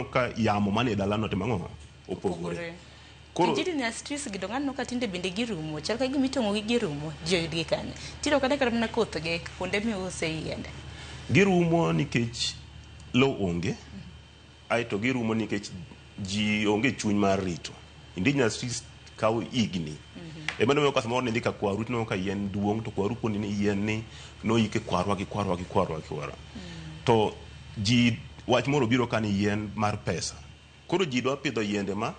Ka yamo manie dalano timo ang'o? Opogore. Opogore. Koro Indigenous trees gi dong aneno ka tinde bende girumo. Chal ka gima itong'o gi girumo. Ji oyudgi kanye? Tinde ok ane kata mana kothgi kuonde miuse yiende. Girumo nikech lowo onge, aeto girumo nikech ji onge chuny mar rito. Indigenous trees kawo higni. Ema nomiyo ka samoro nidhi ka kwaru tineno ka yien duong' to kwaru koni ni yien ni noike kwarwa gi kwarwa gi kwarwa gi kwarwa. To ji wach moro biro ka ni yien mar pesa. Koro ji dwa pidho yiende ma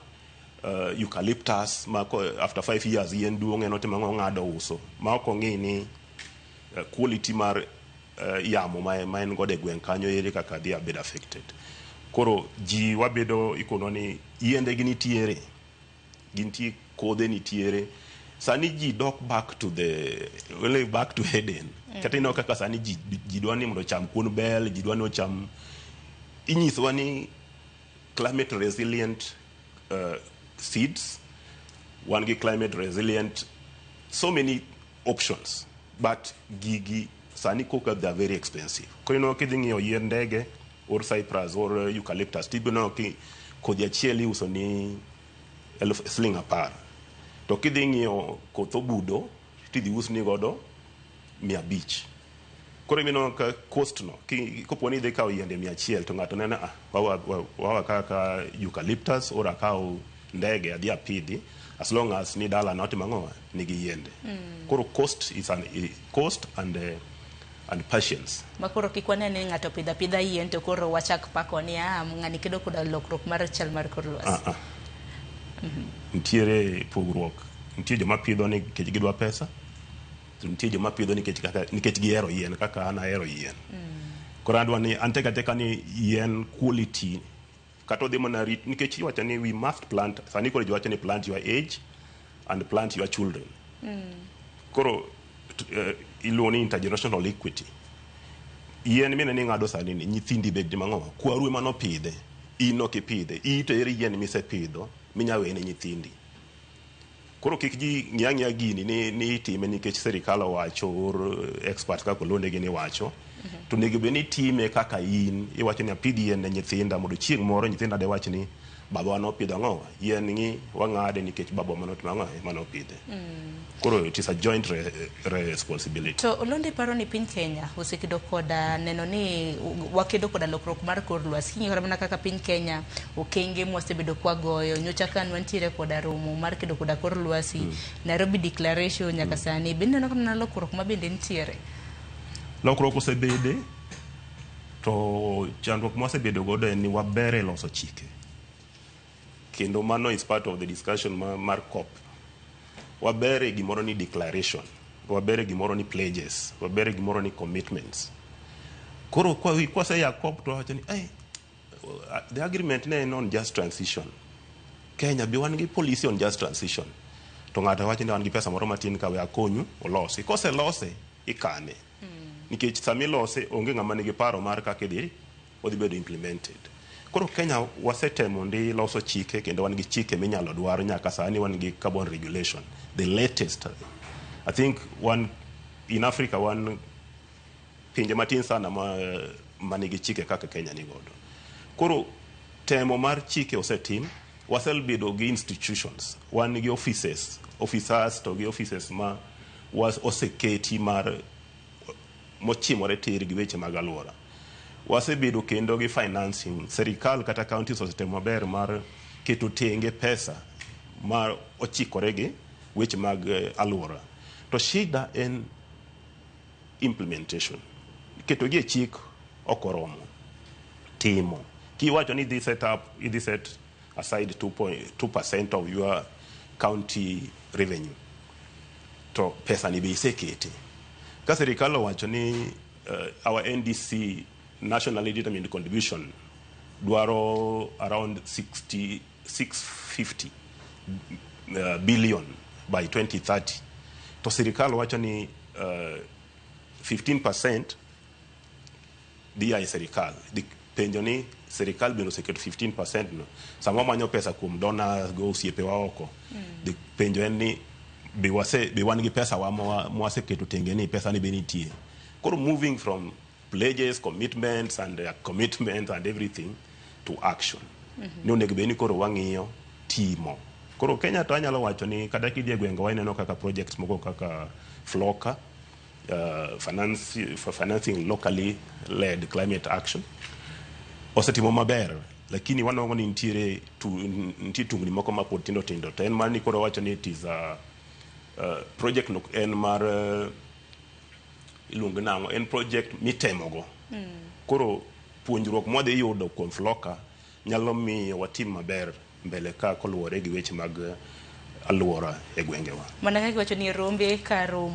eucalyptus ma after 5 years yien duong' en otimo ang'o, ong'ado uso ma ok ong'i ni quality mar yamo ma en godo e gweng' kanyo ere kaka dhi bedo affected. Koro ji wabedo ikonwa ni yiende gi nitiere, gintie, kodhe nitiere. Sani ji dok back to the well, back to Eden. Kata ineno kaka sani ji dwa ni mondo ocham kuon bel, ji dwa ni ocham, inyisowa ni climate resilient seeds, wan gi climate resilient, so many options, but gigi sani koka they are very expensive. Koro ineno kidhi ng'iewo yien ndege or cypress or eucalyptus, tibiro neno ki kodhi achiel iuso ni eluf siling 10, to kidhi ng'iewo koth obudo tidhi usni godo 500. Koro ineno ka cost no kopo ni idhi kawo yiende 100 to ng'ato neno, ah, wawa kaka eucalyptus or akaw ndege adhi apidhi, as long as ni dala notimo ang'o, nigi yiende. Koro cost is an cost and patience. Ma koro kik wane ni ng'ato pidho apidha yien to koro wachak pako ni, ah, ng'ani kedo koda lokruok mar chal mar kor lwasi. Ah, ah. Nitiere pogruok. Nitie joma pidho nikech gidwa pesa, to nitie joma pidho nikech kaka nikech gihero yien kaka an ahero yien. Koro adwa ni an tek ateka ni yien quality kata odhi mana rit nikech iwacho ni we must plant. Sani koro ji wacho ni plant your age and plant your children. Koro iluongo ni intergenerational equity. Yien mineno ing'ado sani ni nyithindi bed mang'o kwaru ema nopidhe, in ok ipidhe, in to ere yien misepidho minya wene nyithindi? Koro kik ji ng'i ang'iya gini ni itime nikech sirikal owacho or expert kaka Olonde ni wacho. To onego bed ni itime kaka in iwacho ni apidh yien ne nyithinda mondo chieng' moro nyithinda de wach ni babawa nopidho ang'o, yien ng'i wang'ade nikech babawa manotimo ang'o manopidhe. Koro it is a joint responsibility. To Olonde paro ni piny Kenya osekedo koda neno ni wakedo koda lokruok mar kor lwasi. King'iyo kata mana kaka piny Kenya, okenge mwasebedo kwagoyo nyocha ka wantiere koda romo mar kedo koda kor lwasi, Nairobi Declaration nyaka sani, be ineno mana lokruok ma bende nitiere? Lokruok osebede, to chandruok mwasebedo godo en ni waber e loso chike, kendo mano is part of the discussion mar COP. Waber e gimoro ni declaration, waber e gimoro ni pledges, waber e gimoro ni commitments. Koro kwaseya COP to wawacho ni hey, the agreement ne en on just transition. Kenya be wan gi policy on just transition? To ng'ato wacho ni wan gi pesa moro matin ka, we akonyu olosi. Koselose, ikane nikech samilose onge ng'ama nigi paro mar kaka idhi odhi bedo implemented. Koro Kenya wasetemo ndi loso chike, kendo wan gi chike minyalo dwar. Nyaka sani wan gi carbon regulation, the latest. I think wan in Africa wan pinje matin sana ma manigi chike kaka Kenya ni godo. Koro temo mar chike osetim, wasebedo gi institutions, wan gi offices, officers to gi offices ma oseketi mar mochimore tir gi weche mag alwora. Wasebedo kendo gi financing. Serikal kata counties osetemo maber mar keto tenge pesa ma ochikore gi weche mag alwora. To shida en implementation. Keto gi e chik ok oromo. Timo. Kiwacho ni idhi set up, idhi set aside 2.2% of your county revenue, to pesa ni be isekete. Ka sirikal owacho ni our NDC, nationally determined contribution, dwaro around 6650 billion by 2030, to sirikal wacho ni 15% dhi a e sirikal. Penjo ni sirikal bende oseketo 15% no? Sama wamanyo pesa kuom donors go osiepewa oko, penjo en ni be wase be wan gi pesa wa mwaseketo tenge ni pesa ni be nitie? Koro moving from pledges, commitments and commitments and everything. to action. Ni onego bed ni koro wang'iyo timo. Koro Kenya to anyalo wacho ni kata kidhi e gwenge wa ineno kaka projects moko kaka FLoCCA, financing locally led climate action, osetimo maber, lakini wanwang'o ni nitiere nitie tungni moko ma pod tindo tindo, to en mar ni koro wacho ni it is a project no en mar iluongo nang'o, en project mitemogo. Koro puonjruok mwadhi yudo kuom FLoCCA nyalo miyo watim maber mbele ka koluwore gi weche mag alwora e gwengewa. Mana kaka iwacho ni rombe ka romo.